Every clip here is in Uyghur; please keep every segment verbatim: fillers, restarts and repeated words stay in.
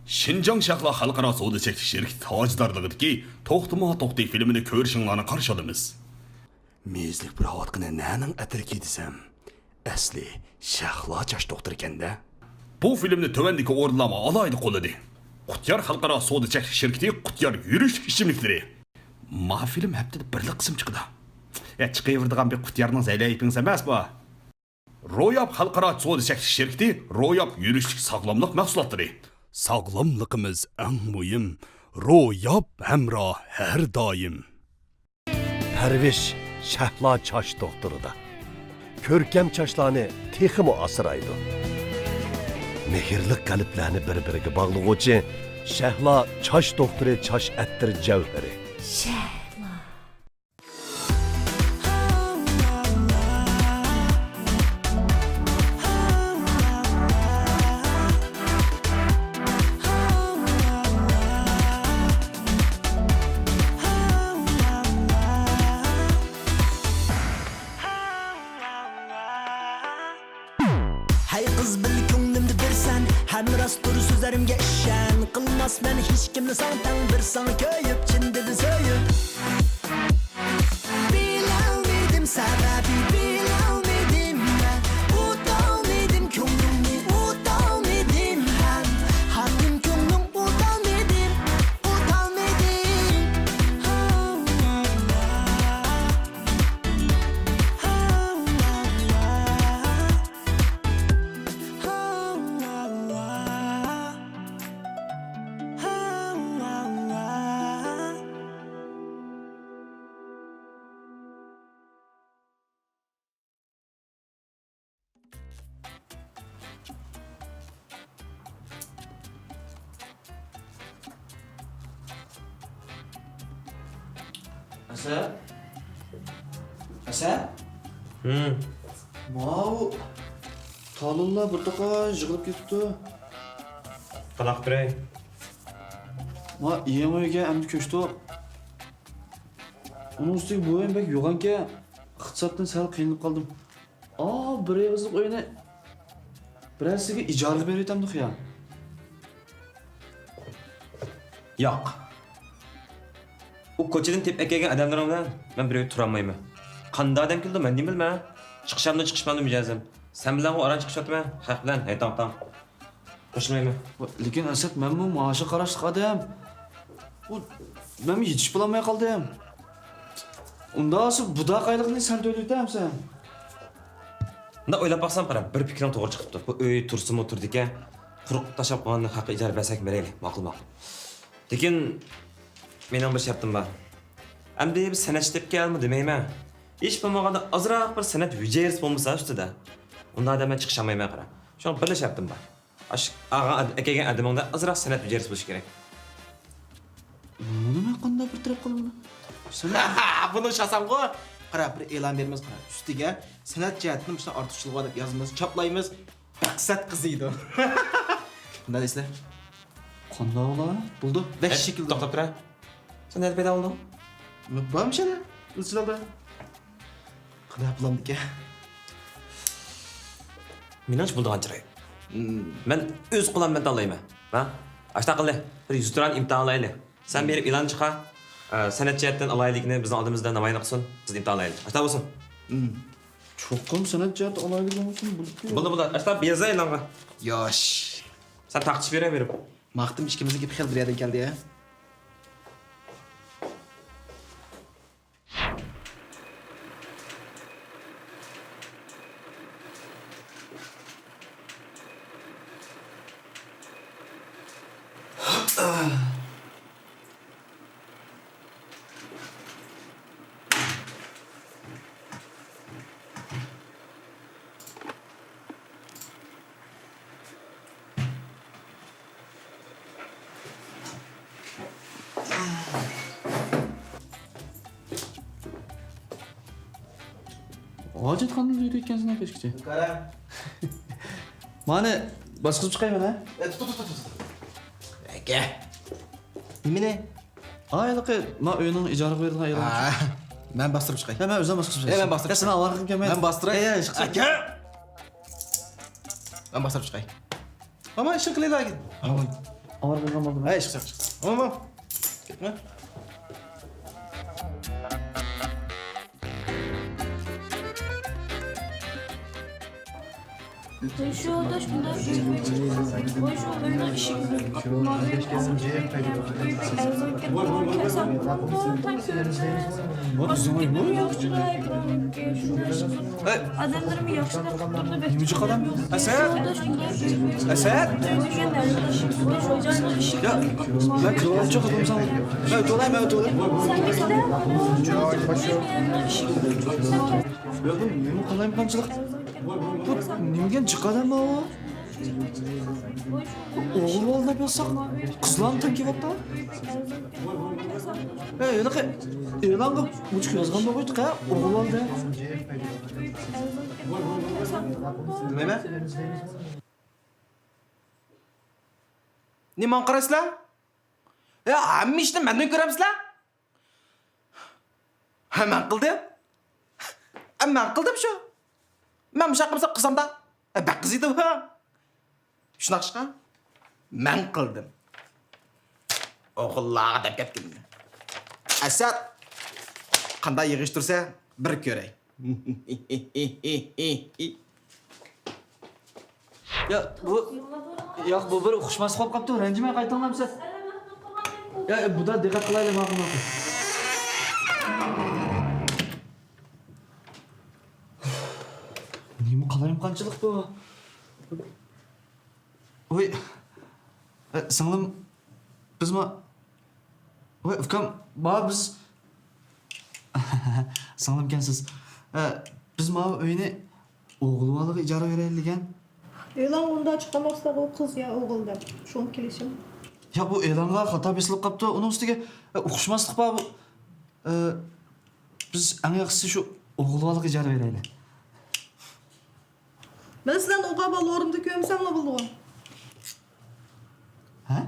شىنجاڭ شەھلا خەلقئارا سودا چەكلىك شىركىتى تاجدارلىقىدىكى توختىما توختى فىلىمىنى كۆرۈشۈڭلارنى قارشى ئالىمىز. مېيىزلىك پۇراۋاتقىنى نەنىڭ ئەتىرىكى دېسەم، ئەسلى شەھلا چاچ دوختۇرىكەن-دە. بۇ فىلىمنى تۆۋەندىكى ئورۇنلارمۇ ئالاھىدە قوللىدى. قۇتيار خەلقئارا سودا چەكلىك شىركىتى قۇتيار يۈرۈشلۈك ئىچىملىكلىرى. ما فىلىم ھەپتىدە بىرلا قىسىم چىقىدۇ. يا، چىقىۋېرىدىغان بىر قۇتيارنىڭ زەيلەيپىڭىز ئەمەس بۇ. روياپ خەلقئارا سودا چەكلىك شىركىتى روياپ يۈرۈشلۈك ساغلاملىق مەھسۇلاتلىرى. ساغلاملىقىمىز ئەڭ مۇھىم، روياپ ھەمراھ ھەر دائىم. پەرۋىش شەھلا چاچ دوختۇرىدا. كۆركەم چاچلارنى تېخىمۇ ئاسرايدۇ. مېھىرلىك قەلبلەرنى بىر-بىرىگە باغلىغۇچى شەھلا چاچ دوختۇرى چاچ ئەتىر جەۋھىرى. شەھلا. ھەي قىز، بىل كۆڭلۈمدە بىرسەن، ھەم راستتۇر سۆزلىرىمگە ئىشەن. قىلماسمەن ھېچكىمنى ساڭا تەڭ، بىر ساڭا كۆيۈپ، چىن دىلدىن سۆيۈپ. بىلەلمىدىم سەۋەبى، بىلەلمىدىم مەن، ئۇتالمىدىم كۆڭلۈڭنى، ئۇتالمىدىم ھەم، خانىم كۆڭلۈڭ ئۇتالمىدىم، ئۇتالمىدىم. ئەسەت؟ ئەسەت؟ ھىم. ماۋۇ تالونلار بىر توقاي يىغىلىپ كېتىپتۇ. قانداق قىلىپ بېرەي؟ ما يېڭى ئۆيگە ئەمدى كۆچتۇق. ئۇنىڭ ئۈستىگە بۇ ئۆيمۇ بەك يوغانكەن، ئىقتىسادتىن سەل قىينىلىپ قالدىم. ئا، بىر ئېغىزلىق ئۆينى بىرەرسىگە ئىجارىگە بېرىۋېتەمدۇ خىيال. ياق. ئۇ كوچىدىن تېپىپ ئەكەلگەن ئادەملىرىڭ بىلەن مەن بىر ئۆيدە تۇرالمايمەن. قانداق ئادەم كېلىدۇ، مەن نېمە بىلىمەن؟ چىقىشامدۇ، چىقىشمامدۇ مىجەزىم. سەن بىلەن ئۇ ئاران چىقىشىۋاتىمەن، خەق بىلەن ھەيتاڭ-تاڭ. قوشۇلمايمەن. لېكىن ئەسەت، مەنمۇ مائاشقا قاراشلىق ئادەم. ئۇ، مەنمۇ يېتىشىپ بولالماي قالدىم. ئۇنداق بولسا بۇ داقايلىقنى سەن تۆلىۋېتەمسەن؟ مۇنداق ئويلاپ باقسام، قارا، بىر پىكرىڭ توغرا چىقىپتۇ. بۇ ئۆي تۇرسىمۇ تۇرىدىكەن، قۇرۇق تاشلاپ قويغاندىن خەققە ئىجارە بەرسەك بېرەيلى. ماقۇل، ماقۇل. لېكىن مېنىڭ بىر شەرتىم بار. ئەمدى بىز سەنئەتچى تېپىپ كەلدىمۇ دېمەيمەن. ھېچ بولمىغاندا ئازراق بىر سەنئەت ھۈجەيرىسى بولمىسا ئۈستىدە. ئۇنداق ئادەم مەن چىقىشالمايمەن، قارا. شۇڭا بىرلا شەرتىم بار. ئاشۇ ئالغان ئەد-، ئەكەلگەن ئادىمىڭدە ئازراق سەنئەت ھۈجەيرىسى بولۇشى كېرەك. بۇنى مەن قانداق بىر تەرەپ قىلىمەن؟ سەن بۇنى ئوخشاتسامغۇ؟ قارا، بىر ئېلان بېرىمىز، قارا. ئۈستىگە سەنئەت جەھەتتىن مۇشۇنداق ئارتۇقچىلىقى بار دەپ يازىمىز، چاپلايمىز. مەقسەت قىزىيدۇ. قانداق دەيسىلەر؟ قانداق بولا؟ بولدى. بەك شەكىل. توختاپ تۇرە. سەن نەدە پەيدا بولدۇڭ؟ بارمىش ئەنە، ئىزچىل ھالدا. قانداق بولامدىكەن؟ مېنىڭچە بولىدىغان چىراي. مم. مەن ئۆز قولۇم بىلەن تاللايمەن. ھە؟ ئاشۇنداق قىلدى. بىر يۈز تۇران ئىمتىھان ئالايلى. سەن بېرىپ ئېلان چىقار. ئە، سەنئەت جەھەتتىن ئالاھىدىلىكنى بىزنىڭ ئالدىمىزدا نامايان قىلسۇن. بىز ئىمتىھان ئالايلى. ئاشۇنداق بولسۇن. مم. چوقۇم سەنئەت جەھەتتە ئالاھىدىلىك بولمىسۇن، بولۇپتۇ. بولدى، بولدى. ئاشۇنداق يازاي ئېلانغا. ياش. سەن تارقىتىش بېرە بېرىپ. ماختىم ئىككىمىزنىڭ گېپى خېلى بىر يەردىن كەلدى يا. ھاجەتخانىدا يۈرۈيدىكەنسەن كەچكىچە. قارا. مانا، باشقۇرۇپ چىقايمەن، ھە؟ ئە، تۇت، تۇت، تۇت، تۇت. ئەكە. نېمىنى؟ ھېلىقى، ما ئۆينىڭ ئىجارىغا بېرىدىغان ئېلان. ھە، مەن باستۇرۇپ چىقاي. يا، مەن ئۆزۈم باستۇرۇپ چىقاي. يا، مەن باستۇرۇپ يا، سېنىڭ ئاۋارە قىلىپ كەلمەي. مەن باستۇراي. يا، يا، ئىشقىلىپ. ئەكە! ماما، ئىشىڭ قىلىلا. ھاۋاي. ئاۋارە بولغان بولدۇم. ھەي، چىق، چىق، چىق. ئوڭما. كەتمە. شۇ دوش مۇنداق، شۇ ئۆينىڭ ئىشىكىنى قاپىما، ئۆي ئەزان كەتمەي كەلسەم، تاڭ كۆرمەس. ئادەملىرىمۇ ياخشىلىق قىلىپ تۇردى، بەك نېمە جىق ئادەم؟ ئەسەت! ئەسەت! يا، مەن كىرىۋالىمچۇ قىزىم ساڭا. مەن ئۆتۈۋالاي، مەن ئۆتۈۋالاي. يا، بۇ نېمە قالايمىقانچىلىق؟ بۇ نېمىگەن جىق ئادەم بۇ؟ ئوغۇل بالا دەپ يازساق، قىزلارنى تەڭ كېلىۋاتتا. ئەي، ھېلىقى ئېلانغا ئوچۇق يازغان بولغۇيتتۇق ھە، ئوغۇل بالا دەپ. بىلمەيمەن. نېمە ماڭا قارايسىلەر؟ يا، ھەممە ئىشنى مەندىن كۆرەمسىلەر؟ ھە، مەن قىلدىم. ھە، مەن قىلدىم شۇ. مەن مۇشۇنداق قىلمىسام قىلسامدا. ھە، بەك قىزىيدۇ. شۇنداق ئىشقا مەن قىلدىم. ئوغۇللارغا دەپ كەتكىنىمنى. ئەسەت، قانداق يىغىشتۇرسا بىر كۆرەي. يا، بۇ، ياق، بۇ بىر ئۇقۇشماسلىق بولۇپ قاپتۇ، رەنجىمەي قايتىڭلار ئەمىسە. يا، بۇدا دىققەت قىلايلى، ماقۇل، ماقۇل. نېمە قالايمىقانچىلىق بۇ؟ ۋوي، ئە، سىڭلىم، بىز ما-، ۋوي، ئۇكام، ما بىز، سىڭلىمكەنسىز. ئە، بىز ماۋۇ ئۆينى ئوغۇل بالىغا ئىجارە بېرەيلى دېگەن. ئېلان ئۇنداق چىقارماسلىق، ئۇ قىز يا ئوغۇل دەپ. شۇڭا كېلىشىم. يا، بۇ ئېلانغا خاتا بېسىلىپ قاپتۇ. ئۇنىڭ ئۈستىگە، ئە، ئۇقۇشماسلىق بار بۇ. ئە، بىز ئەڭ ياخشىسى شۇ ئوغۇل بالىغا ئىجارە بېرەيلى. مەن سىلەرنى ئوغۇل بالا ئورنىدا كۆرمىسەملا بولىدىغۇ. ھە؟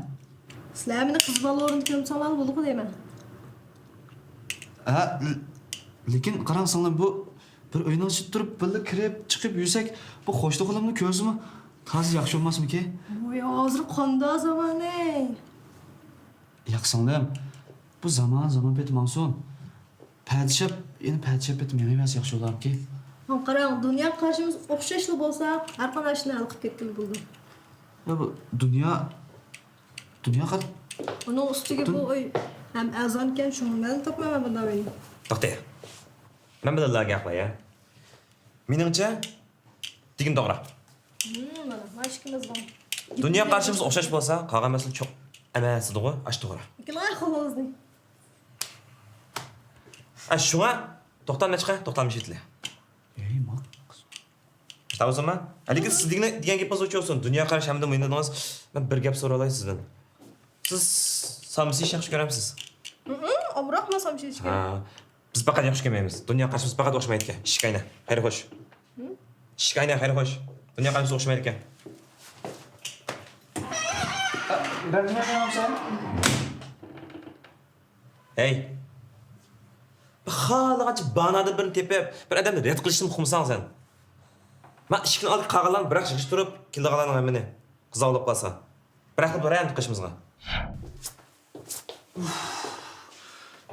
سىلەر مېنى قىز بالا ئورنىدا كۆرمىسەڭلارلا بولىدىغۇ دەيمەن. ھە، ل-، لېكىن قاراڭ سىڭلىم، بۇ بىر ئۆينىڭ ئىچىدە تۇرۇپ، بىللە كىرىپ، چىقىپ يۈرسەك، بۇ قوشنا-قولۇمنى كۆرسىمۇ تازا ياخشى بولماسمىكىن؟ ۋاي، ھازىر قانداق زامان، ھەي؟ ياق سىڭلىم، بۇ زامان زامان پېتى ماڭسۇن. پەدىشاپ، يەنە پەدىشاپ پېتى مېڭىۋەرسە ياخشى بولاركى. قاراڭ، دۇنيا قارىشىمىز ئوخشاشلا بولسا، ھەر قانداق ئىشنى ھەل قىلىپ كەتكىلى بولىدۇ. يا بۇ دۇنيا، دۇنيا قار-، ئۇنىڭ ئۈستىگە دۇن- بۇ ئۆي ھەم ئەرزانكەن، شۇڭا مەن تاپمايمەن بۇنداق ئۆينى. توختاڭ. مەن بىلەنلا گەپ قىلاي، ھە؟ مېنىڭچە، دېگىنى توغرا. ھىم، مانا، مانا ئىككىمىزنىڭ. دۇنيا قارىشىمىز ئوخشاش بولسا، قالغان مەسىلە چوق ئەمەس دېدىغۇ، ئاشۇ توغرا. ئىككىلار قولىڭىزنى. ئە، شۇڭا توختام نەچچە، توختام نەچچە. ئەي، ما-، شۇنداق بولسۇنما؟ ھە، لېكىن سىز دېگەن، دېگەن گېپىڭىز ئوچۇق بولسۇن. دۇنيا قارىشى ھەممىدىن مۇھىم دېدىڭىز. مەن بىر گەپ سورالاي سىزدىن. سىز سامسا يېيىشنى ياخشى كۆرەمسىز؟ ھىم، ئامراقمەن سامسا يېيىشكە. ھە. بىز پەقەت ياخشى كۆرمەيمىز. دۇنيا قارىشىمىز پەقەت ئوخشىمايدىكەن. ئىشىك ئاينا. خەير خوش. ھىم؟ ئىشىك ئاينا، خەير خوش. دۇنيا قارىشىمىز ئوخشىمايدىكەن. رەنجىمەي قالامسەن؟ ھەي. خالىغانچە باھانىدىن بىرنى تېپىپ، بىر ئادەمنى رەت قىلىشنى ئۇقمىساڭ سەن. ما ئىشىكنىڭ ئالدىغا قالغانلارنى بىراق يىغىشتۇرۇپ، كېلىدىغانلارنىڭ ھەممىنى قىزغا ئاۋۇللاپ قالسا. بىراق بىر ئايام قېشىمىزغا.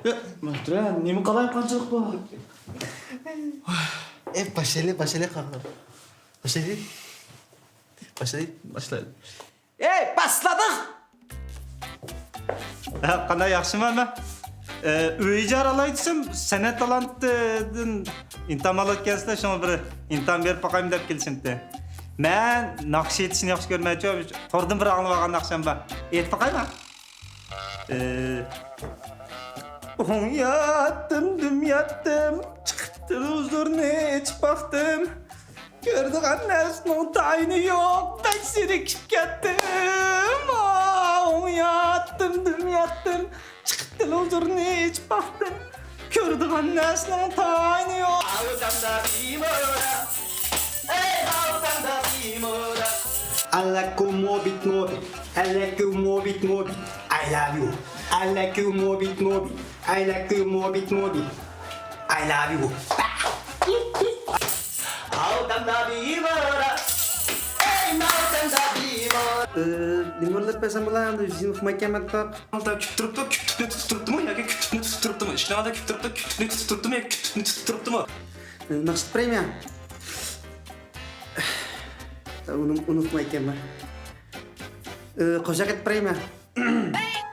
يا، مەھتۇرە، نېمە قالايمىقانچىلىق بۇ؟ ئەي، باشلايلى، باشلايلى، قاقا. باشلايلى. باشلايلى، باشلايلى. ئەي، باشلىدۇق! ھە، قانداق، ياخشىمۇ ھەممە؟ ئە، ئۆي ئىجارە ئالاي دېسەم، سەنئەت تالانتىدىن ئىمتىھان ئالىدىكەنسىلەر، شۇڭا بىر ئىمتىھان بېرىپ باقايمۇ دەپ كېلىشىمتى. مەن ناخشا ئېيتىشنى ياخشى كۆرمەيچۇ، توردىن بىر ئاڭلىۋالغان ناخشام بار. ئېيتىپ باقايمۇ؟ ئە، ئوڭ ياتتىم، دۈم ياتتىم، چىقىپ تېلېۋىزورنى ئېچىپ باقتىم. كۆرىدىغان نەرسىنىڭ تايىنى يوق، بەك زېرىكىپ كەتتىم. ئوڭ ياتتىم، دۈم ياتتىم، چىقىپ تېلېۋىزورنى ئېچىپ باقتىم. كۆرىدىغان نەرسىنىڭ تايىنى يوق. I like you more bit more bit. I like you more bit more bit. I love you. I like you more bit more bit. I like you more bit more bit. I love you. Hey, ئى، نېمە ئويلاپ بەرسەم بولا، ئەمدى يۈزىنى ئۇقمايكەنمەن. ئۇنداق كۈتۈپ تۇرۇپتۇ، كۈتۈكنى تۇتۇپ تۇرۇپتۇمۇ ياكى كۈتۈكنى تۇتۇپ تۇرۇپتۇمۇ؟ ئىشىكىڭدا كۈتۈپ تۇرۇپتۇ، كۈتۈكنى تۇتۇپ تۇرۇپتۇمۇ ياكى كۈتۈكنى تۇتۇپ تۇرۇپتۇمۇ؟ ئى، ناخشا ئېيتىپ بېرەيمۇ؟ ئۇنى، ئۇنى ئۇقمايكەنمەن. ئى، قوشاق ئېيتىپ بېرەيمۇ؟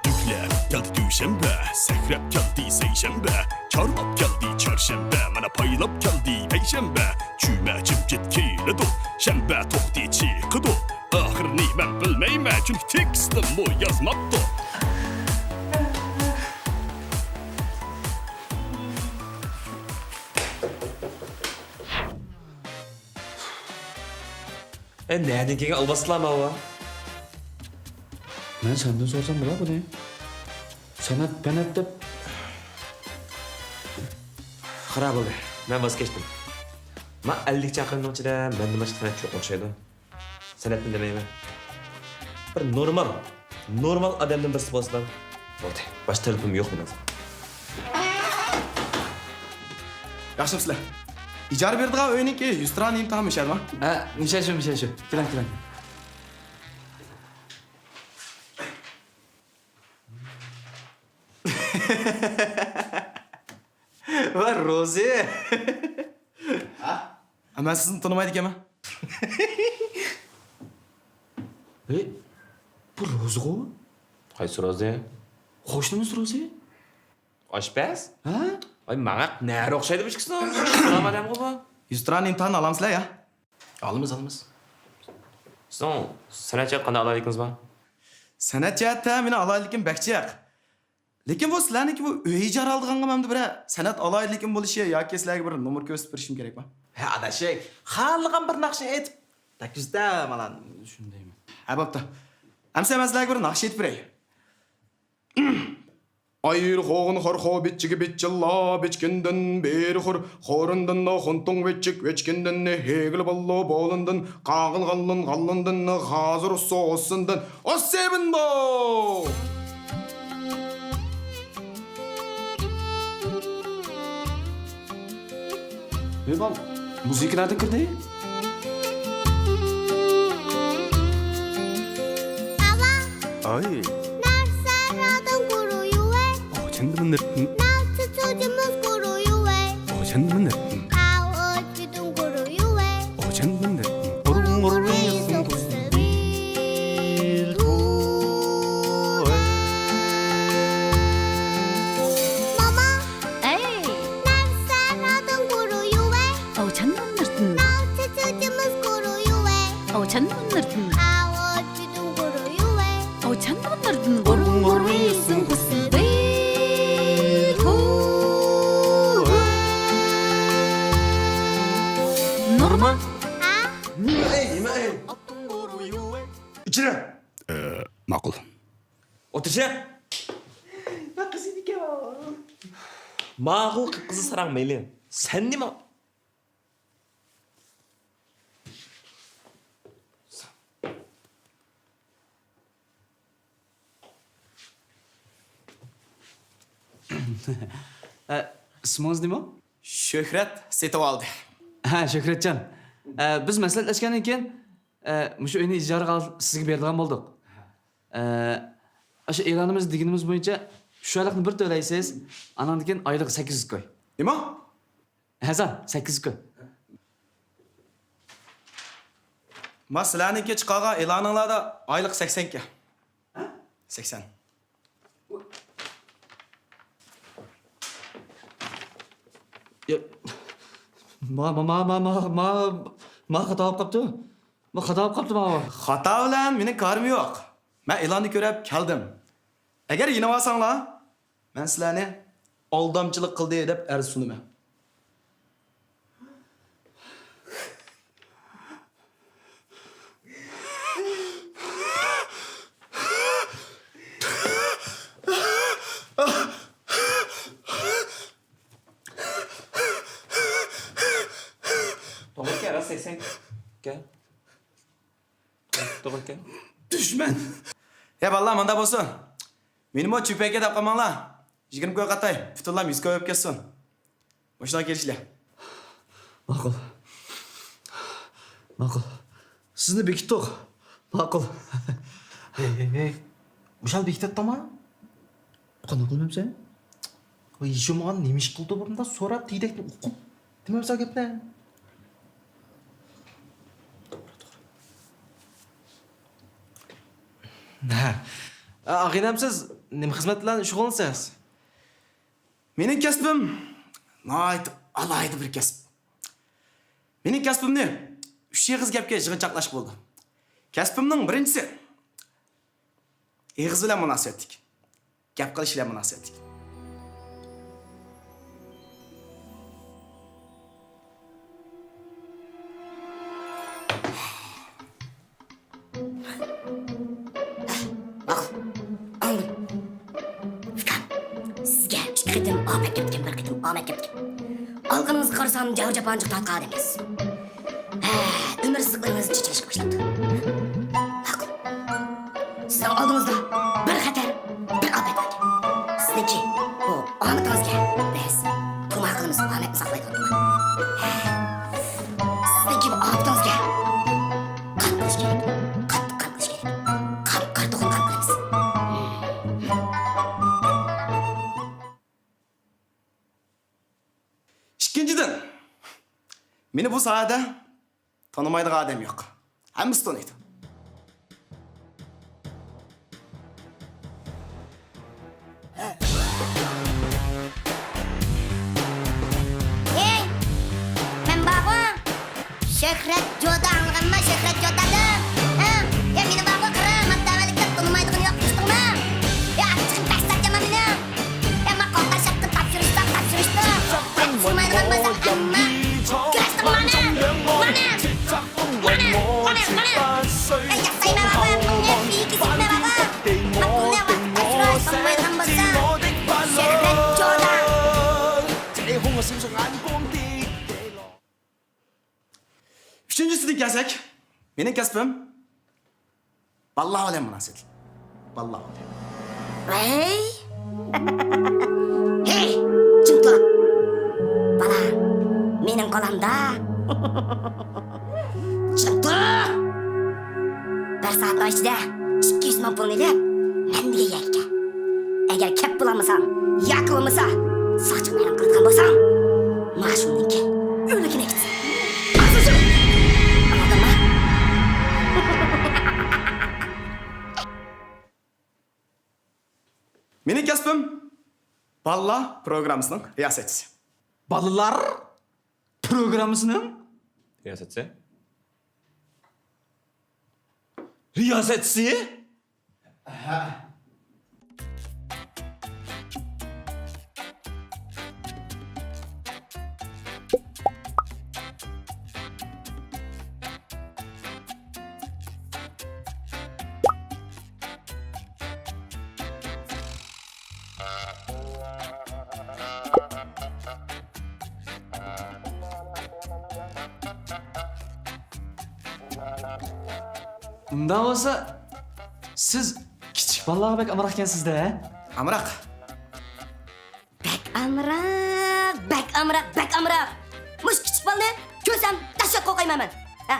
دۈكلەپ كەلدى دۈشەنبە، سەكرەپ كەلدى سەيشەنبە، چارلاپ كەلدى چارشەنبە، مانا پايلاپ كەلدى پەيشەنبە. جۈمە جىمجىت كېلىدۇ، شەنبە توختى چىقىدۇ. ئاخىرىنى مەن بىلمەيمەن، چۈنكى تېكىستنىمۇ يازماپتۇ. ئە، نەدىن كەلگەن ئالۋاستىلار ماۋۇ؟ مەن سەندىن سورىسام بولا بۇنى. سەنئەت، پەنئەت دەپ. خاراب بولدى. مەن ۋاز كەچتىم. ما ئەللىك چاقىرىمنىڭ ئىچىدە مەندىن باشقا سەنئەتچى يوق ئوخشايدۇ. سەنئەتنى دېمەيمەن. بىر نورمال، نورمال ئادەمدىن بىرسى بولسىلا بولدى. باشقا تەلىپىم يوق مېنىڭ. ياخشىمۇسىلەر؟ ئىجارە بېرىدىغان ئۆينىڭكى يۈزتۇرا نېمە تامۇشەرما؟ ھە، مۇشەشۇ، مۇشەشۇ. كېلىڭ، كېلىڭ. ۋە روزى. ھە؟ مەن سىزنى تونۇمايدىكەنمەن. ھەي، بۇ روزىغۇ؟ قايسى روزى؟ قوشنىمىز روزى. ئاشپەز؟ ھە؟ ئاي، ماڭا نەرە ئوخشايدۇ بۇ ئىككىسىنىڭ. سالام ئادەمغۇ بۇ. يۈزتۇرا ئىمتىھان ئالامسىلەر يا؟ ئالىمىز، ئالىمىز. سىزنىڭ سەنئەت جەھەتتە قانداق ئالاھىدىلىكىڭىز بار؟ سەنئەت جەھەتتە مېنىڭ ئالاھىدىلىكىم بەك جىق. لېكىن بۇ سىلەرنىڭكى بۇ ئۆي ئىجارە ئالىدىغانغا مەندە بىرەر سەنئەت ئالاھىدىلىكىم بولۇشى ياكى سىلەرگە بىر نومۇر كۆرسىتىپ بېرىشىم كېرەكمۇ؟ ھە، ئاداش، خالىغان بىر ناخشىنى ئېيتىپ تەگكۈزدە مانا شۇندايمۇ؟ ھە، بوپتۇ. ئەمسە مەن سىلەرگە بىر ناخشا ئېيتىپ بېرەي. ئايرى خوغۇن خورخو بىچچىگە بىچچىللا بىچكىندىن بېرى خور، خورۇندىن خۇنتۇڭ ۋىچچىك ۋىچكىندىن ھېگىل باللو بولۇندىن قاغىل غاللۇن غاللۇندىن غازىر ئۇسسۇ ئۇسسۇندىن ئۇسسىبىندو. ھېي، بال، مۇزىكا نەدىن كىردى؟ ئاۋا. ئاي. نەرسەرادىن قۇرۇيۇۋەي. ئاچاندىمۇ نىرتىن. نەرسە چوجىمىز قۇرۇيۇۋەي. ئاچاندىمۇ نىرتىن. ئاۋۇ ئۆچكىدىن قۇرۇيۇۋەي. ئاچاندىمۇ نىرتىن. قۇرۇڭ قۇرۇڭ يېسىڭ قۇسسىدى. ماما. ئەي. نەرسەرادىن قۇرۇيۇۋەي. ئاۋۇ چەندىن نىرتىن. ناۋچە چېچىمىز قۇرۇيۇۋەي. ئاۋۇ چەندىن نىرتىن. ئاۋۇ چۈدۈن قۇرۇيۇۋەي. ئاۋۇ چەندىن نىرتىن. قۇرۇڭ قۇرۇيسىڭ قۇسىدى. نورما. ھە؟ نېمە ئەي، نېمە ئەي؟ ئىچىرە. ئە، ماقۇل. ئولتۇرسە. قىز ئىدىكەن. ماقۇل، قىپقىزىل ساراڭ مەيلى. سەن نېمە؟ ئە، ئىسمىڭىز نېمە؟ شۆھرەت سېتىۋالدى. ھە، شۆھرەتجان. ئە، بىز مەسلىھەتلەشكەندىن كېيىن، ئە، مۇشۇ ئۆينى ئىجارىگە ئال-، سىزگە بېرىدىغان بولدۇق. ئە، ئاشۇ ئېلانىمىز دېگىنىمىز بويىچە شۇ ئايلىقنى بىر تۆلەيسىز، ئاناندىن كېيىن ئايلىق سەككىز يۈز كوي. نېمە؟ ھەزا، سەككىز يۈز كوي. ما سىلەرنىڭكى چىقارغان ئېلانىڭلاردا ئايلىق سەكسەن ئىكەن. ھە؟ سەكسەن. يا، ما، ما، ما خاتا بولۇپ قاپتۇ. ما خاتا بولۇپ قاپتۇ ماۋۇ. خاتا بىلەن مېنىڭ كارىم يوق. مەن ئېلاننى كۆرۈپ كەلدىم. ئەگەر يېنىۋالساڭلار، مەن سىلەرنى ئالدامچىلىق قىلدى دەپ ئەرز سۇنىمەن. توغرا ئىكەن، راست ئېيتساڭ. ئىكەن. توغرا ئىكەن. دۈشمەن! يا بالىلار، مۇنداق بولسۇن. مېنىمۇ چۈپەككە دەپ قالماڭلار. يىگىرمە كوي قاتاي، پۈتۈنلا يۈز كوي بولۇپ كەتسۇن. مۇشۇنداق كېلىشلى. ماقۇل. ماقۇل. سىزنى بېكىتتۇق. ماقۇل. ھەي، ھەي، ھەي. مۇشۇ ھال بېكىتىۋەتتىڭما؟ قانداق قىلمامسەن؟ ۋاي، يېشىمىغان نېمە ئىش قىلدى بۇ؟ مۇنداق سوراپ، تېگىدەكتىن ئوقۇپ دېمەمسەن گەپنى. ھە. ئا، ئاغىنەم، سىز نېمە خىزمەت بىلەن شۇغۇللىنىسىز؟ مېنىڭ كەسپىم ناھايىتى ئالاھىدە بىر كەسىپ. مېنىڭ كەسپىمنى ئۈچ ئېغىز گەپكە يىغىنچاقلاشقا بولىدۇ. كەسپىمنىڭ بىرىنچىسى، ئېغىز بىلەن مۇناسىۋەتلىك، گەپ قىلىش بىلەن مۇناسىۋەتلىك. ماقۇل. ئاڭلىدىم. ئۇكام، سىزگە ئىككى قېتىم ئاپەت كەپتىكەن، بىر قېتىم ئامەت كەپتىكەن. ئالقىنىڭىزغا قارىسام، جەبىر-جاپانى جىق تارتقان ئادەمكەنسىز. ھە، ئۆمۈر سىزىقلىرىڭىز چېچىلىشقا باشلاپتۇ. ماقۇل. سىزنىڭ ئالدىڭىزدا بىر خەتەر، بىر ئاپەت باركەن. سىزنىڭكى بۇ ئامىتىڭىزگە بىز تۇمار قىلىمىز، ئامەتنى ساقلايدىغان تۇمار. سىزنىڭكى بۇ ئاپىتىڭىزگە قان قىلىش كېرەك. قاتتىق قان قىلىش كېرەك. قان، قارا توخۇنى قان قىلىمىز. ئىككىنچىدىن، مېنى بۇ ساھەدە تونۇمايدىغان ئادەم يوق. ھەممىسى تونۇيدۇ. ھەي، مەن بارغۇ، شۆھرەت جودا، ئاڭلىغانما، شۆھرەت جودادىن؟ ھە؟ يا، مېنى بارغۇ، قىرىم، ماتتاۋەلىكتە تونۇمايدىغىنى يوق، ئېشىتتىڭما؟ يا، ئاچچىقىم بەك ساتىمەن مېنىڭ. ئەمما قوغداش ھەققى تاپشۇرۇشتا، تاپشۇرۇشتا. تاپشۇرمايدىغان بولسا، ئەمما كۆرۈشتۈڭ مانا، مانا، مانا، مانا. ئەي، ياسايمەن، مانا، پىكىر سىزمەن، مانا. ماقۇلنى ۋاقىت تاپشۇرۇش بولمايدىغان بولسا، شۆھرەت جودا. ئۈچىنچىسىدىن كەلسەك، مېنىڭ كەسپىم بالىلار بىلەن مۇناسىۋەتلىك. بالىلار بىلەن. ۋەي! ھېي، جىم تۇر! بالا، مېنىڭ قولۇمدا. جىم تۇر! بىر سائەتنىڭ ئىچىدە ئىككى يۈز مىڭ پۇلنى ئېلىپ، مەن دېگەن يەرگە كەل. ئەگەر كەپ بولالمىساڭ، ياكى بولمىسا ساقچىغا مەلۇم قىلىدىغان بولساڭ، مانا شۇنىڭكى ئۆلۈكىنى ئېيتسۇن. ئاڭلىدىڭمۇ؟ مېنىڭ كەسپىم بالىلار پروگراممىسىنىڭ رىياسەتچىسى. بالىلار پروگراممىسىنىڭ رىياسەتچىسى. رىياسەتچىسى؟ ھە. ئۇنداق بولسا، سىز كىچىك بالىلارغا بەك ئامراق ئىكەنسىز-دە، ھە؟ ئامراق. بەك ئامراق، بەك ئامراق، بەك ئامراق. مۇشۇ كىچىك بالىنى كۆرسەم، دەھشەت قورقايمەن مەن. ھە،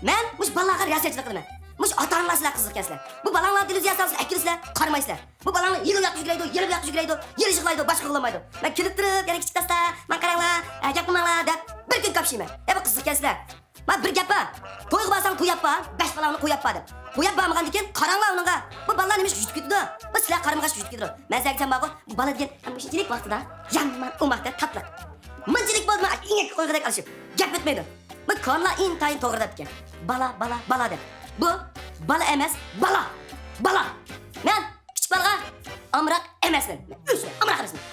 مەن مۇشۇ بالىلارغا رىياسەتچىلىك قىلىمەن. مۇشۇ ئاتا-ئانىلار سىلەر قىزىق ئىكەنسىلەر. بۇ بالاڭلار دېليۇزىيە سالسىلا ئەكىرىسىلەر، قارىمايسىلەر. بۇ بالاڭلار يېلىپ ياتقۇزۇپ يۈرەيدۇ، يېلىپ ياتقۇزۇپ يۈرەيدۇ، يېلىشقا قىلايدۇ، باشقا قىلالمايدۇ. مەن كۈلۈپ تۇرۇپ، يەنە كىچىك داستا، ماڭا قاراڭلار، ھە، گەپ قىلماڭلار دەپ بىر كۈن كاپشىيمەن. ھە، بۇ قىزىق ئىكەنسىلەر. ما بىر گەپ بار. تويغا بارساڭ توي ئاپپا، بەش بالاڭنى قوي ئاپپا دەپ. قوي ئاپپا بارمىغاندىن كېيىن قاراڭلار ئۇنىڭغا. بۇ بالىلار نېمىشقا يۈتۈپ كېتىدۇ؟ بۇ سىلەر قارىمىغاچ يۈتۈپ كېتىدۇ. مەن سىلەرگە دېسەم بارغۇ، بۇ بالا دېگەن مۇشۇنچىلىك ۋاقتىدا يامان ئوماق، تاتلىق. مۇنچىلىك بولدىمۇ، ئىنەككە قويغۇدەك ئالىشىپ گەپ ئۆتمەيدۇ. بۇ كونىلار ئىنتايىن توغرا دەپتىكەن. بالا، بالا، بالا دەپ. بۇ بالا ئەمەس، بالا. بالا. مەن كىچىك بالىغا ئامراق ئەمەسمەن. مەن ئۆزۈم ئامراق ئەمەسمەن.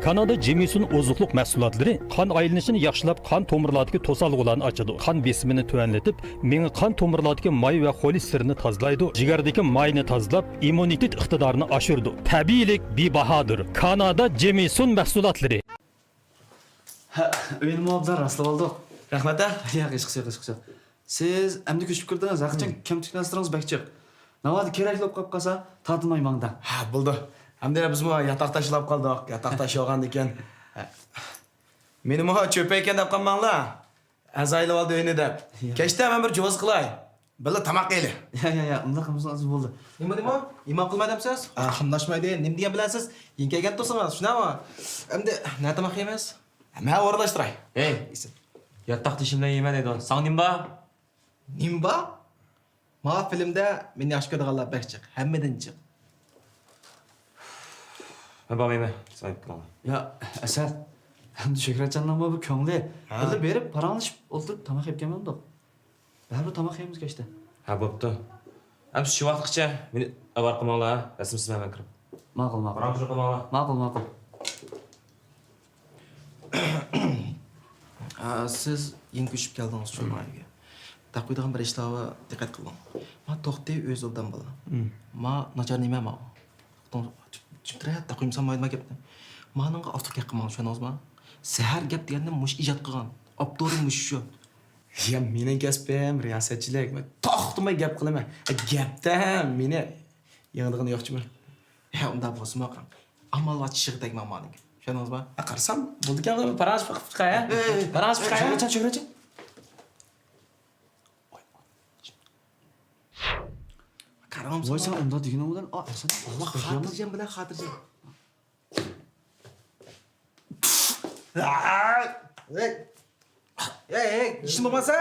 كانادا جېمىسون ئوزۇقلۇق مەھسۇلاتلىرى قان ئايلىنىشىنى ياخشىلاپ، قان تومۇرلاردىكى توسالغۇلارنى ئاچىدۇ، قان بېسىمىنى تۆۋەنلىتىپ، مېڭە قان تومۇرلاردىكى ماي ۋە خولېستېرىننى تازىلايدۇ، جىگەردىكى ماينى تازىلاپ، ئىممۇنىتېت ئىقتىدارىنى ئاشۇرىدۇ. تەبىئىيلىك بىباھادۇر. كانادا جېمىسون مەھسۇلاتلىرى. ھە، ئۆينىمۇ ئوبدان راسلاپ ئالدۇق. رەھمەت، ھە؟ ياق، ھېچقىسى يوق، ھېچقىسى يوق. سىز ئەمدى كۆچۈپ كىردىڭىز، ھەقىچان كەمتۈك نەرسىلىرىڭىز بەك جىق. ناۋادا كېرەكلىك بولۇپ قاپ قالسا، تارتىنماي ماڭدىڭ. ھە، بولدى. ئەمدى بىزمۇ ياتاقداش بولۇپ قالدۇق. ياتاقداش بولغاندىكىن، ھە. مېنىمۇ چۆپەيكەن دەپ قالماڭلار. ئەزايلىۋالدى ئۆينى دەپ. ياق. كەچتە مەن بىر جوزا قىلاي. بىللە تاماق يەيلى. يا، يا، يا، ئۇنداق قىلمىسىڭىز بولدى. نېمە دېمە؟ ئىمان قىلماي دەمسىز؟ ئا، قاملاشمايدۇ. نېمە دېگەن بىلەسىز؟ يېڭى كەلگەن تۇرسىڭىز، شۇنداقمۇ؟ ئەمدى نە تاماق يەيمىز؟ مەن ئورۇنلاشتۇراي. ھەي، ياتاقدىشىم بىلەن يەيمەن دەيدۇ. ساڭا نېمە بار؟ نېمە بار؟ ماڭا فىلىمدە مېنى ياخشى كۆرىدىغانلار بەك جىق، ھەممىدىن جىق. مەن بارمايمەن، سىز ئايرىپ كېلىڭلار. يا، ئەسەت، ئەمدى شۆھرەتجاننىڭمۇ بۇ كۆڭلى. ھە. بىللە بېرىپ، پاراڭلىشىپ ئولتۇرۇپ تاماق يەپ كەلمەمدۇق؟ بەرىبىر تاماق يەيمىز كەچتە. ھە، بوپتۇ. ئەمسە شۇ ۋاقىتقىچە مېنى ئاۋارە قىلماڭلار، ھە؟ رەسىم سىزمەي مەن كىرىپ. ماقۇل، ماقۇل. پاراڭلىشىپ قىلماڭلار. ماقۇل، ماقۇل. ئا، سىز يېڭى كۆچۈپ كەلدىڭىز شۇ، مم، ئۆيگە. تاقىيدىغان بىر ئىشلارغا دىققەت قىلىڭ. ما توختى ئۆزى ئوبدان بالا. مم. ما ناچار نېمە ما؟ چۈشەندىڭىزمۇ؟ تاقىيمىسام مايدىما گەپنى. مانىڭغا ئارتۇق گەپ قىلماڭ، چۈشەندىڭىزمۇ؟ زەھەر گەپ دېگەننى مۇشۇ ئىجاد قىلغان. ئاپتورى مۇشۇ. يا، مېنىڭ كەسپىم رىياسەتچىلىك. مەن توختىماي گەپ قىلىمەن. ئە، گەپتە مېنى يېڭىدىغىنى يوق جۇمۇ. ھە، ئۇنداق بولسىمۇ قاراڭ. ئامال بار چىشىغا تەگمەڭ مانىڭكى. چۈشەندىڭىزمۇ؟ ئە، قارىسام، بولىدىكەن، پاراڭلىشىپ باقاي، ھە؟ ئەي، ئەي، ئەي. پاراڭلىشىپ باقاي، ھە؟ شۆھرەتجان، شۆھرەتجان. قاراڭ، ۋاي، سەن ئۇنداق دېگىنىڭ بىلەن، ئا، ئەسەت. ۋاي، خاتىرجەم بىلەن خاتىرجەم. ھەي، ھەي، ھەي، ئىشىڭ بولماسا؟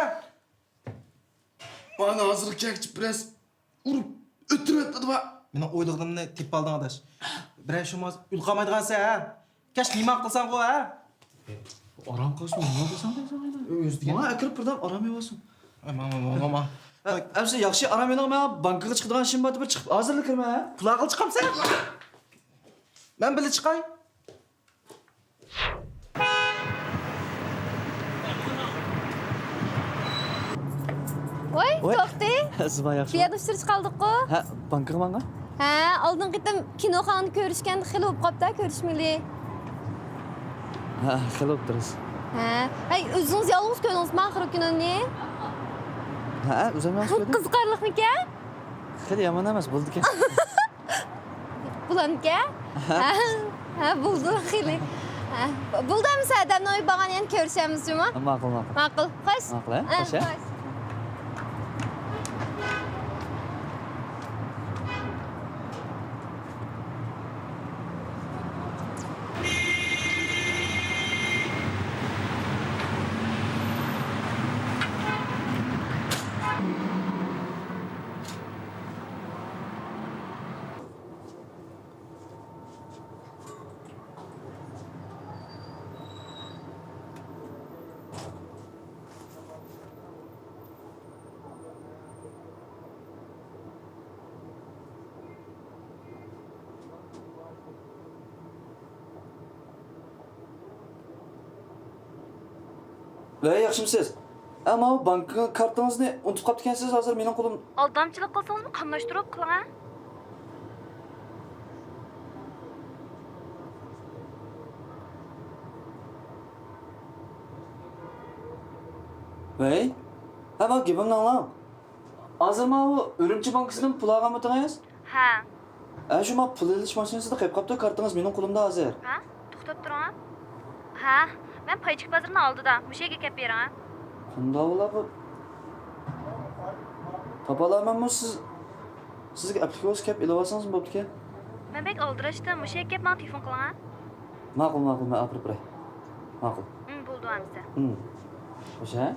مانا ھازىرلا كەچ بىرەز ئۇرۇپ ئۆلتۈرۈۋەتمىدىما؟ مېنىڭ ئويلىغىنىمنى تېپىپ ئالدىڭ، ئاداش. بىرەر شۇماز ئۇيقۇ ئالمايدىغانسەن، ھە؟ كەچ نېمە قىلساڭغۇ، ھە؟ ئارام قىلسۇن، نېمە قىلساڭ دەيسەن، ئۆزى دېگەن. ماڭا ئەكىرىپ بىردەم ئارام ئېلىۋالسۇن. ئە، ماڭ، ماڭ، ماڭ، ماڭ. ئە، ئەمسە ياخشى ئارام ئېلىڭ، مەن بانكىغا چىقىدىغان ئىشىم بار، بىر چىقىپ ھازىرلا كىرىمەن، ھە؟ پۇل ئالغىلى چىقامسەن؟ مەن بىللە چىقاي. ۋوي، ۋوي. توختى. سىز بار ياخشىمۇ؟ بۇ يەردە ئۇچرىشىپ قالدۇققۇ. ھە، بانكىغا ماڭغان؟ ھە، ئالدىنقى قېتىم كىنوخانىدا كۆرۈشكەندە خېلى بولۇپ قاپتۇ كۆرۈشمىگىلى. ھە، خېلى بوپتۇ. ھە. ھەي، ئۆزىڭىز يالغۇز كۆردىڭىزمۇ ئاخىرقى كىنونى؟ ھە، ئۆزۈم يالغۇز كۆردۈم. قىزىقارلىقمىكەن؟ خېلى يامان ئەمەس، بولىدىكەن. بولامدىكەن؟ ھە، ھە، بولدى، خېلى. ھە، بولدى، ئەمىسە ئادەمنىڭ ئۆيى بارغان يەرنى كۆرۈشەرمىز جۇمۇ. ماقۇل، ماقۇل. ماقۇل، خوش. ماقۇل، ھە؟ ھە، خوش، ھە؟ خوش. ۋەي، ياخشىمۇسىز؟ ئە، ماۋۇ بانكا كارتىڭىزنى ئۇنتۇپ قاپتىكەنسىز، ھازىر مېنىڭ قولۇم. ئالدامچىلىق قىلسىڭىزمۇ قاملاشتۇرۇپ قىلىڭ، ھە؟ ۋەي، ھە، ماۋۇ گېپىمنى ئاڭلاڭ. ھازىر ماۋۇ ئۈرۈمچى بانكىسىدىن پۇل ئالغانمىدىڭىز؟ ھە. ھە، شۇ ما پۇل ئېلىش ماشىنىسىدا قېلىپ قاپتۇ، كارتىڭىز مېنىڭ قولۇمدا ھازىر. ھە؟ توختاپ تۇرۇڭ. ھە، مەن پايچىك بازىرىنىڭ ئالدىدا، مۇشۇ يەرگە كەپ بېرىڭ. قانداق بولا بۇ؟ تاپالايمەنمۇ سىز؟ سىزگە ئەپلىك بولسا كەپ ئېلىۋالسىڭىزمۇ بوپتىكەن. مەن بەك ئالدىراشتىم، مۇشۇ يەرگە كەپ ماڭا تېلېفون قىلىڭ، ھە؟ ماقۇل، ماقۇل، مەن ئاپىرىپ بېرەي. ماقۇل. ھىم، بولدى ئەمىسە. ھىم. خوش، ھە؟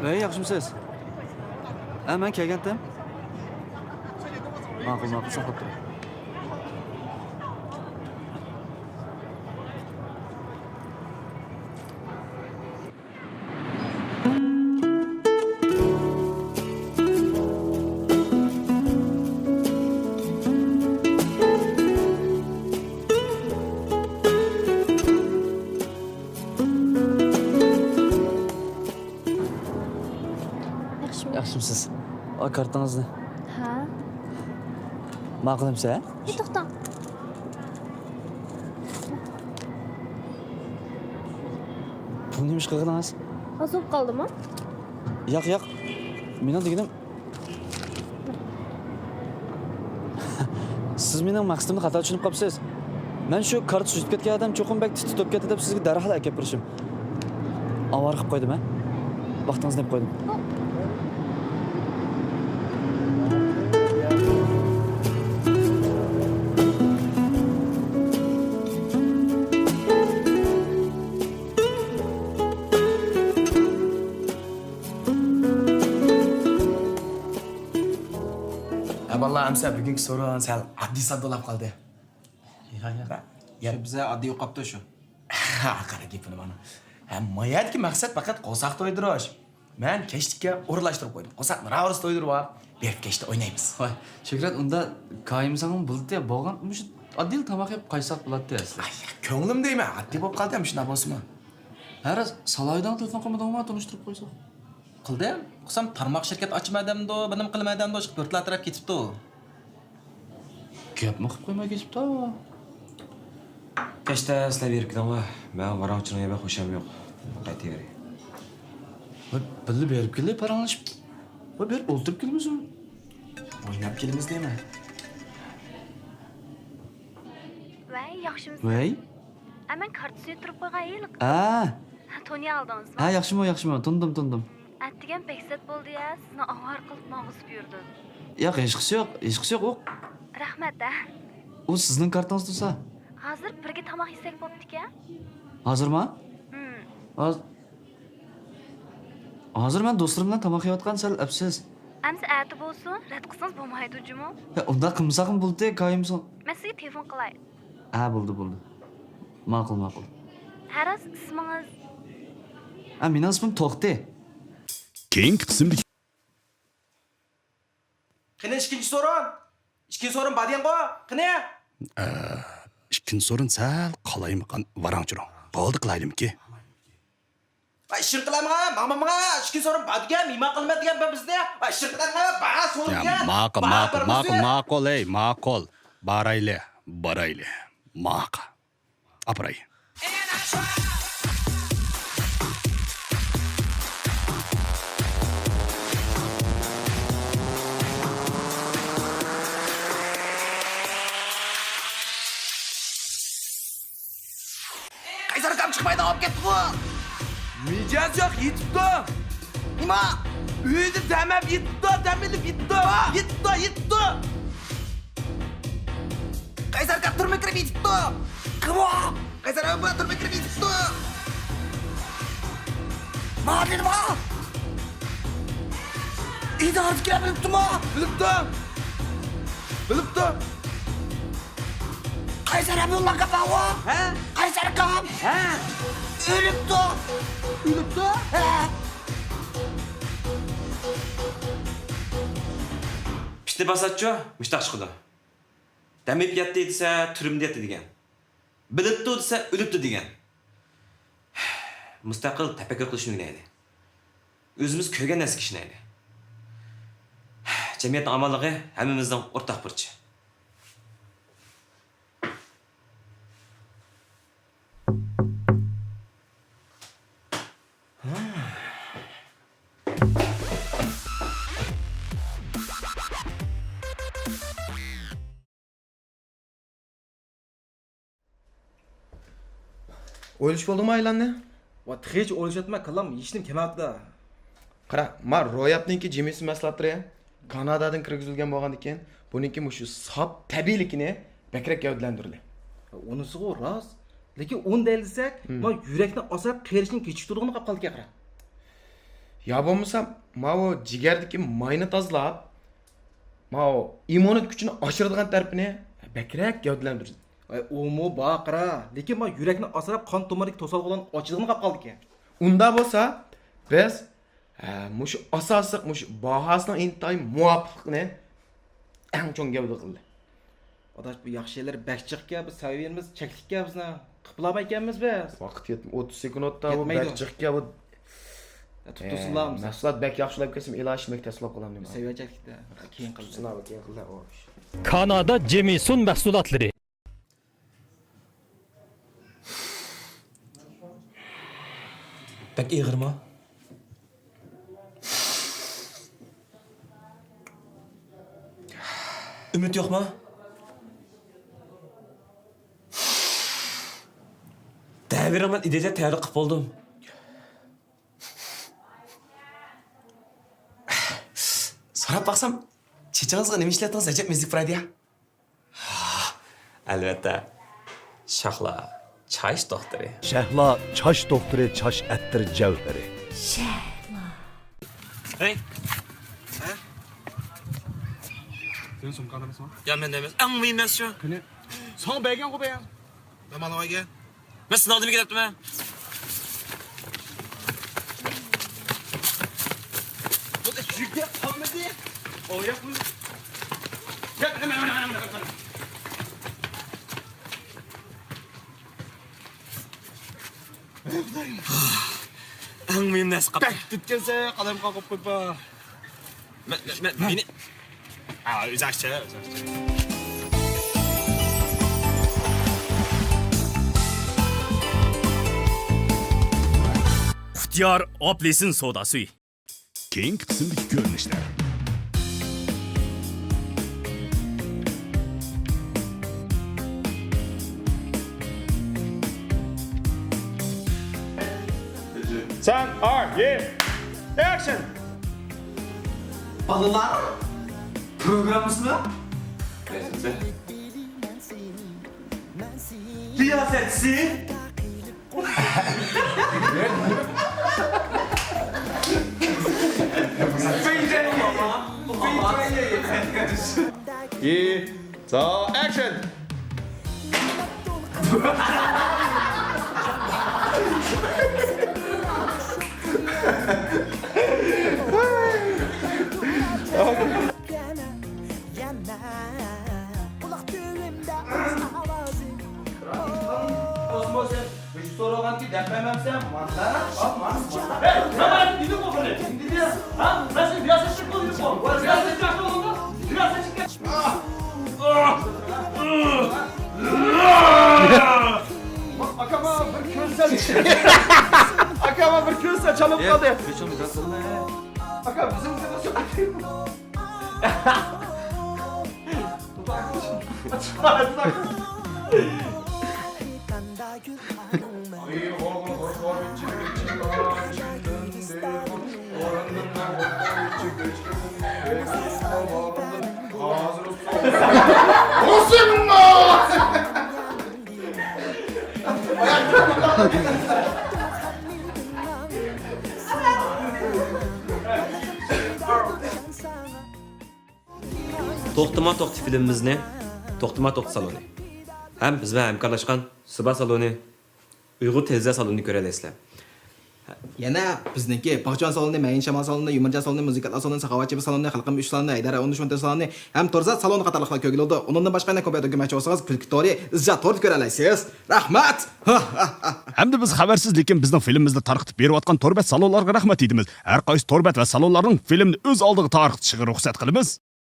ۋەي، ياخشىمۇسىز؟ ھە، مەن كەلگەنتىم. ماقۇل، ماقۇل، ساقلاپ تۇرۇڭ. ياخشىمۇ؟ ياخشىمۇسىز؟ ئا، كارتىڭىزنى. ھە. ماقۇل ئەمسە؟ ئى، توختاڭ. بۇ نېمە ئىش قىلغىنىڭىز؟ ئاز بولۇپ قالدىمۇ؟ ياق، ياق. مېنىڭ دېگىنىم، سىز مېنىڭ مەقسىتىمنى خاتا چۈشىنىپ قاپسىز. مەن شۇ كارتا سۈزۈپ كەتكەن ئادەم چوقۇم بەك تىت تۇتۇپ كەتتى دەپ سىزگە دەرھال ئەكەپ بېرىشىم. ئاۋارە قىلىپ قويدۇم، ھە؟ ۋاقتىڭىزنى يەپ قويدۇم. ھە، بالىلار، ئەمسە بۈگۈنكى سورۇن سەل ئاددىي ساددا بولۇپ قالدى. يا، يا. يا. شۇ بىزە ئاددىي يوقاپتۇ شۇ. قارا گېپىنى مانا. ھە، ما يەردىكى مەقسەت پەقەت قورساق تويدۇرۇش. مەن كەچلىككە ئورۇنلاشتۇرۇپ قويدۇم. قورساقنى راۋۇرۇس تويدۇرۇپ ئاپ، بېرىپ كەچتە ئوينايمىز. ۋاي، شۆھرەت، ئۇندا كايىمساڭمۇ بولدى، بولغان مۇشۇ ئاددىي تاماق يەپ قايتساق بولاتتى ئەسلى. ئاي، كۆڭلۈم دەيمەن، ئاددىي بولۇپ قالدى، مۇشۇنداق بولسىمۇ. ھە راست، سالاھىدىن تېلېفون قىلمىدىڭمۇ، تونۇشتۇرۇپ قويساق؟ قىلدىم. قىلسام، تارماق شىركەت ئاچىمەن دەمدۇ، بىنىم قىلىمەن دەمدۇ، ئىشقىلىپ بىر تەرەپ كېتىپتۇ. گەپمۇ قىلىپ قويماي كېتىپتۇ. كەچتە سىلەر بېرىپ كېلىڭلار. مەن ۋاراڭ-چۇرۇڭغا بەك خۇشام يوق. قايتىۋېرەي. ۋاي، بىللە بېرىپ كېلەي، پاراڭلىشىپ. ۋاي، بېرىپ ئولتۇرۇپ كېلىمىزمۇ؟ ئويناپ كېلىمىز دەيمەن. ۋەي، ياخشىمۇ؟ ۋەي. ئە، مەن كارتا سۈيى تۇرۇپ قويغان ھېلىقى. ئا. تونۇيالدىڭىزمۇ؟ ھە، ياخشىمۇ، ياخشىمۇ؟ تونۇدۇم، تونۇدۇم. ئەتىگەن بەك سەت بولدى يا، سىزنى ئاۋارە قىلىپ ماڭغۇزۇپ يۈردۈم. ياق، ھېچقىسى يوق، ھېچقىسى يوق ئۇ. رەھمەت ھە. ئۇ سىزنىڭ كارتىڭىز تۇرسا. ھازىر بىرگە تاماق يېسەك بوپتىكەن. ھازىرما؟ ھىم. ھاز-، ھازىر مەن دوستلىرىم بىلەن تاماق يەۋاتقان، سەل ئەپسىز. ئەمسە ئەتە بولسۇن، رەت قىلسىڭىز بولمايدۇ جۇمۇ. يا، ئۇنداق قىلمىساقمۇ بولدى، كايىمسۇ. مەن سىزگە تېلېفون قىلاي. ھە، بولدى، بولدى. ماقۇل، ماقۇل. ھە راست، ئىسمىڭىز؟ ھە، مېنىڭ ئىسمىم توختى. كېيىنكى قىسىمدا. قېنى ئىككىنچى سورۇن؟ ئىككىنچى سورۇن بار دېگەنغۇ؟ قېنى؟ ئە، ئىككىنچى سورۇن سەل قالايمىقان، ۋاراڭ-چۇرۇڭ. بولدى، قىلايلىمىكى؟ ۋاي، ئىشىڭ قىلامغا، ماڭمامغا، ئىككىنچى سورۇن بار دېگەن، مېھمان قىلىمەن دېگەن بىزنى. ۋاي، ئىشىڭ قىلامغا، بار سورۇن يا، دېگەن. ماقۇل، بار ماقۇل، بىر ماقۇل، بىزنى. ماقۇل، ئەي، ماقۇل. بارايلى، بارايلى. ماقۇل. ئاپىراي. قەيسەر ئاكام چىقمايدىغان بولۇپ كەتتىغۇ. مىجەز يوق، يېتىپتۇ. نېمە؟ ئۆيدە دەم ئېلىپ يېتىپتۇ، دەم ئېلىپ يېتىپتۇ. يېتىپتۇ، يېتىپتۇ. قەيسەر ئاكا تۈرمىگە كىرىپ يېتىپتۇ. كىم ئۇ؟ قەيسەر ئاكا تۈرمىگە كىرىپ يېتىپتۇ. ما دېدىما؟ ئىدارىدىكىلەر بىلىپتۇما؟ بىلىپتۇ. بىلىپتۇ. قەيسەر ئابدۇللا ئاكا بارغۇ؟ ھە؟ قەيسەر ئاكام؟ ھە؟ ئۆلۈپتۇ. ئۆلۈپتۇ؟ ھە. پىتى باساتچۇ مۇشتاق چىقىدۇ. دەم ئېلىپ ياتتى دېسە، تۈرمىدە ياتتى دېگەن. بىلىپتۇ دېسە، ئۆلۈپتۇ دېگەن. مۇستەقىل تەپەككۇر قىلىشنى ئۆگىنەيلى. ئۆزىمىز كۆرگەن نەرسىگە ئىشىنەيلى. جەمئىيەتنىڭ ئامانلىقى ھەممىمىزنىڭ ئورتاق بۇرچى. ئويلىشىپ بولدۇڭمۇ ئايلاننى؟ ۋا، تېخىچە ئويلىشىۋاتىمەن، كاللام ھېچنېمە كەلمەپتۇ. قارا، ما روياپنىڭكى جىمىسى مەھسۇلاتلىرى كانادادىن كىرگۈزۈلگەن بولغاندىكىن، بۇنىڭكى مۇشۇ ساپ تەبىئىيلىكىنى بەكرەك گەۋدىلەندۈرىلى. ئۇنىسىغۇ راست. لېكىن ئۇنى دەيلىسەك، ھىم. ما يۈرەكنى ئاسراپ قېرىشنى كېچىكتۈرىدىغىنى قاپ قالدىكەن قارا. يا بولمىسا، ماۋۇ جىگەردىكى ماينى تازىلاپ، ماۋۇ ئىممۇنىتېت كۈچىنى ئاشۇرىدىغان تەرىپىنى بەكرەك گەۋدىلەندۈرىدۇ. ۋاي، ئۇمۇ بار قارا، لېكىن ما يۈرەكنى ئاسراپ قان تومۇرىدىكى توسالغۇلارنى ئاچىدىغىنى قاپ قالدىكەن. ئۇنداق بولسا، بىز، ھە، مۇشۇ ئاساسلىق، مۇشۇ باھاسىنىڭ ئىنتايىن مۇۋاپىقلىقىنى ئەڭ چوڭ گەۋدە قىلدى. ئاداش، بۇ ياخشى يەرلەر بەك جىقكەن، بىز سەۋىيەمىز چەكلىككەن بىزنىڭ. قىلىپ بولالمايكەنمىز بىز. ۋاقىت يەتمەي، ئوتتۇز سېكۇنتتا بۇ يەتمەيدۇ. بەك جىقكەن بۇ. يا، تۇتۇۋالسىلا ئە، بولمىسا. مەھسۇلات بەك ياخشىلاپ كەتسىمۇ، ئىلاجى مەك تەسلىپ قىلامدىم. سەۋىيە چەكلىكتە. كېيىن قىلدى. تۇتسىلا، كېيىن قىلدى، ئۇ ئىش. كانادا جېمىسون مەھسۇلاتلىرى. بەك ئېغىرمۇ؟ ئۈمىد يوقمۇ؟ دەۋېرىڭ، مەن ئىدىيەدە تەييارلىق قىلىپ بولدۇم. سوراپ باقسام، چېچىڭىزغا نېمە ئىشلەتتىڭىز؟ ئەجەب مېزىلىك پۇرايدۇ يا. ئەلۋەتتە، شەھلا چاچ دوختۇرى. شەھلا چاچ دوختۇرى، چاچ ئەتتىر جەۋھىرى. شەھلا. ھەي! ھە؟ سېنىڭ سومكاڭدا ئەمەسمۇ؟ يا، مەندە ئەمەس. ئەڭ مۇھىم نەرسە شۇ. قېنى، ساڭا بەرگەنغۇ بەيەن. مەن مانا ئۆيگە. مەن سىناقتىن كېلىپتىمەن. بۇ يۈكلەپ قالمىدى. ئوياق بۇ. يا، مانا، مانا، مانا، مانا. ئەڭ مۇھىم نەرسە قاپتۇ. بەك تۈتكەنسەن، قەلەم قاقىپ قويۇپ بار. مەن، مەن، مەن، مېنى. ئا، ئۆزۈڭچە، ئۆزۈڭچە. ئىختىيار ئاپېلسىن سوداسى. كېيىنكى قىسىمدىكى كۆرۈنۈشلەر. سەن ئار يې. ئەكشن! بالىلار پروگراممىسىنىڭ رىياسەتچىسى. ئى، ساۋ، ئەكشن! قۇلاق تۈۋىمدە قىز ئاۋازى. رەھىم خانىم، بولسىمۇ سەن رېژىسسور بولغانكى دەپ بەرمەمسەن؟ مانا، ئال، مانا، مانا. ھەي، مانا دېدىمغۇ قېنى. نېمە دېدىڭ؟ ھە؟ مەن سېنى رىياسەتچى قىلدىم. رىياسەتچى قىلدىڭ. رىياسەتچى. ئاكاما بىر كۆرسە چالىپ قالدى. ئاكا، بىزنىڭ توختىما توختى فىلىمىمىزنى توختىما توختى سالونى ھەم بىز بىلەن ھەمكارلاشقان سىبا سالونى، ئۇيغۇر تېلېۋىزىيە سالونىنى كۆرەلەيسىلەر. يەنە بىزنىڭكى باغچىۋان سالونى، مەيىن شامال سالونى، يۇمۇرجان سالونى، مۇزىكانتلار سالونى، ساخاۋەتچى سالونى، خەلقىم ئۈچ سالونى، ھەيدەر ئون ئۈچ مىنىتى سالونى ھەم تورزات سالونى قاتارلىقلار كۆرگىلى بولىدۇ. ئۇنىڭدىن باشقا يەنە كومپيۇتېر كۆمەچ بولسىڭىز، كۈلكە تورى، ئىزجا توردا كۆرەلەيسىز. رەھمەت! ھەمدە بىز خەۋەرسىز، لېكىن بىزنىڭ فىلىمىمىزنى تارقىتىپ بېرىۋاتقان تور بەت سالونلارغا رەھمەت ئېيتىمىز. ھەر قايسى تور بەت ۋە سالونلارنىڭ فىلىمنى ئۆز ئالدىغا تارقىتىشىغا رۇخسەت قىلىمىز.